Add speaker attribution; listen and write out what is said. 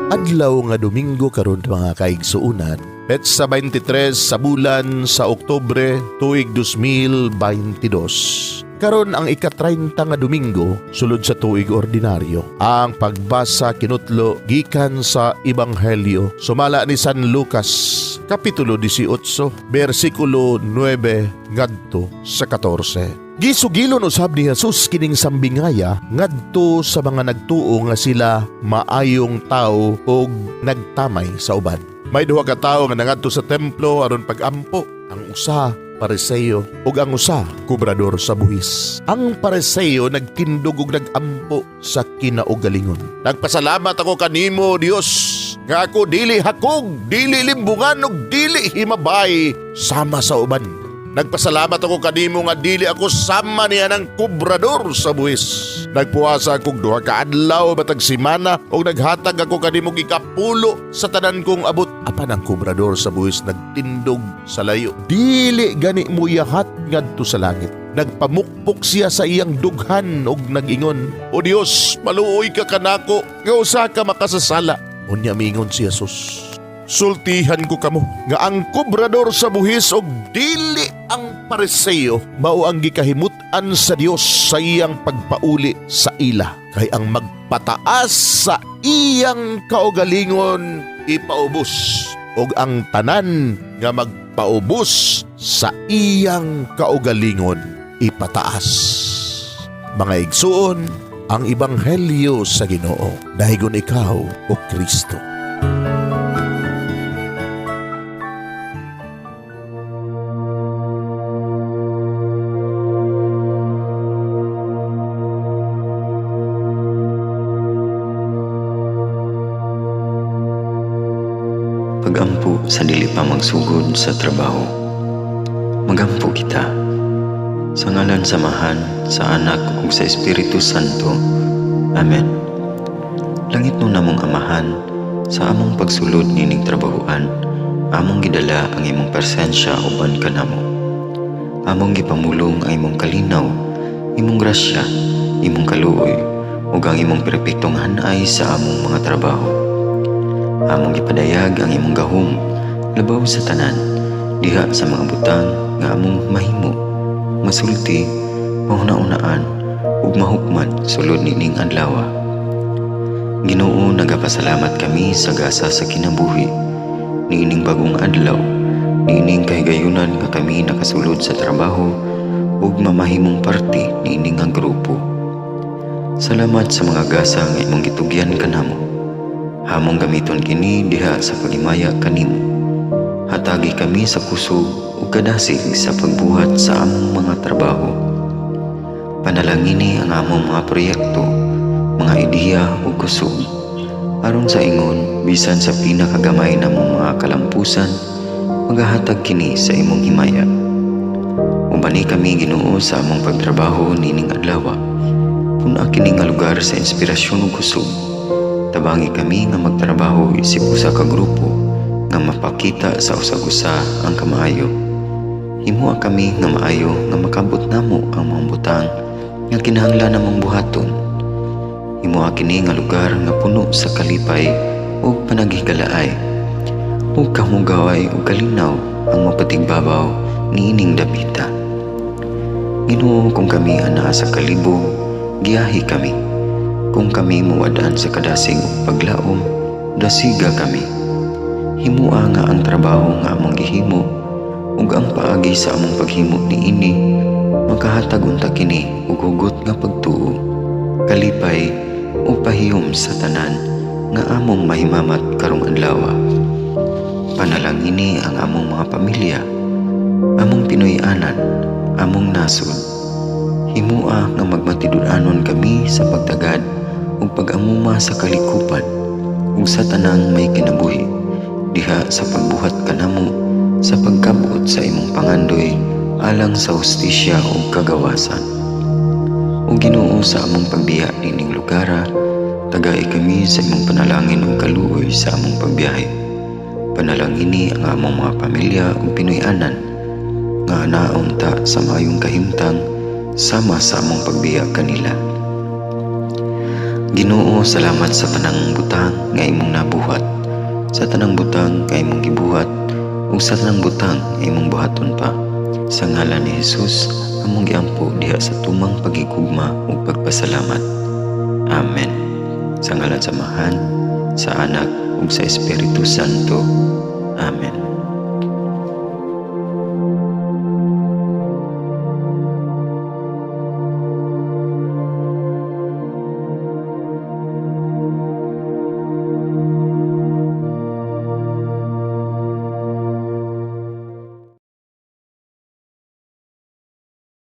Speaker 1: Adlaw nga Domingo karon, mga kaigsuunan, petsa 23 sa bulan sa Oktubre, tuig 2022. Karon ang ika-30 nga Domingo sulod sa tuig ordinaryo. Ang pagbasa kinutlo gikan sa Ebanghelyo sumala ni San Lucas, kapitulo 18, bersikulo 9 ngadto sa 14. Gisugilon usab ni Jesus kining sambingaya ngadto sa mga nagtuo nga sila maayong tao og nagtamay sa uban. May duha ka tawo nga nangadto sa templo aron pagampo. Ang usa Pariseo ug ang usa kobrador sa buhis. Ang Pariseo nagtindog ug nagampo sa kinaugalingon. "Nagpasalamat ako kanimo, Dios, nga ako dili hakog, dili limbungan ug dili himabay sama sa uban. Nagpasalamat ako kanimo nga dili ako sama niya ng kobrador sa buhis. Nagpuasa akong 2 ka adlaw matag semana ug naghatag ako kanimo ikapulo sa tanan kong abot." Apan ang kobrador sa buhis nagtindog sa layo. Dili gani muyahat ngadto sa langit. Nagpamukpok siya sa iyang dughan ug nag-ingon, "O Dios, maluoy ka kanako nga usa ka makasasala." Unya miingon si Jesus, "Sultihan ko kamo nga ang kobrador sa buhis og dili ang Pariseo mao ang gikahimut-an sa Dios sa iyang pagpauli sa ila. Kay ang magpataas sa iyang kaugalingon ipaubos, ug ang tanan nga magpaubos sa iyang kaugalingon ipataas." Mga igsuon, ang ebanghelyo sa Ginoo. Dahigon ikaw, o Kristo.
Speaker 2: Pagampo sa dili pa magsugod sa trabaho. Magampo kita. Sa ngalan sa Amahan, sa Anak ug sa Espiritu Santo. Amen. Langitnon namong Amahan, sa among pagsulod nining trabahoan, among gidala ang imong presensya uban kanamo. Among gipamulong ang imong kalinaw, imong grasya, imong kaluoy, ug ang imong perpektong hanay sa among mga trabaho. Among gipadayag ang imong gahom labaw sa tanan diha sa mga butang nga among mahimo, masulti, mahuna-unaan ug mahukman sulod nining adlaw. Ginoo, nagapasalamat kami sa gasa sa kinabuhi niining bagong adlaw, niining kahigayunan nga kami nakasulod sa trabaho ug mamahimong parte niini nga grupo. Salamat sa mga gasa nga imong gitugyan kanamo. Among gamiton kini diha sa paghimaya kanimo. Hatagi kami sa kusog ug kadasig sa pagbuhat sa among mga trabaho. Panalangini ang among mga proyekto, mga ideya ug kusog. Aron sa ingon, bisan sa pinakagamay namong mga kalampusan, magahatag kini sa imong himaya. Ubani kami, Ginoo, sa among pagtrabaho nining adlaw. Pun-a kini nga lugar sa inspirasyon ug kusog. Tabangi kami nga magtrabaho isip usa ka grupo nga mapakita sa usag usa ang kamaayo. Himoa kami nga maayo nga makabot namo ang mga butang nga kinahanglan namong buhaton. Himoa kini nga lugar nga puno sa kalipay ug panaghigalaay. Ug kamugaway ug kalinaw ang mapatigbabaw niining dapita. Ginoo, kung kami anaa sa kalibog, giyahi kami. Kung kami muwad-an sa kadasig ug paglaom, dasiga kami. Himua nga ang trabaho nga among gihimo ug ang paagi sa among paghimo niini makahatag unta kini og hugot nga pagtuo, kalipay ug pahiyom sa tanan nga among mahimamat karong adlaw. Panalangini ang among mga pamilya, among Pinoy-anan, among nasod. Himua nga magmatinud-anon kami sa pagtagad ug pag-amuma sa kalikupan ug sa tanang may kinabuhi diha sa pagbuhat kanamo sa pagkabot sa imong pangandoy alang sa hustisya ug kagawasan. O Ginoo, sa among pagbiya nining lugara, tagai kami sa imong panalangin ug kaluoy sa among pagbiyahe. Panalangini ang among mga pamilya ug Pinoy-anan nga naunta sa maayong kahimtang sama sa among pagbiya kanila. Ginoo, salamat sa tanang butang nga imong nabuhat, sa tanang butang nga imong gibuhat, ug sa tanang butang nga imong buhaton pa. Sa ngalan ni Jesus, among giampo diha sa tumang pagigugma ug pagpasalamat. Amen. Sa ngalan sa Amahan, sa Anak ug sa Espiritu Santo.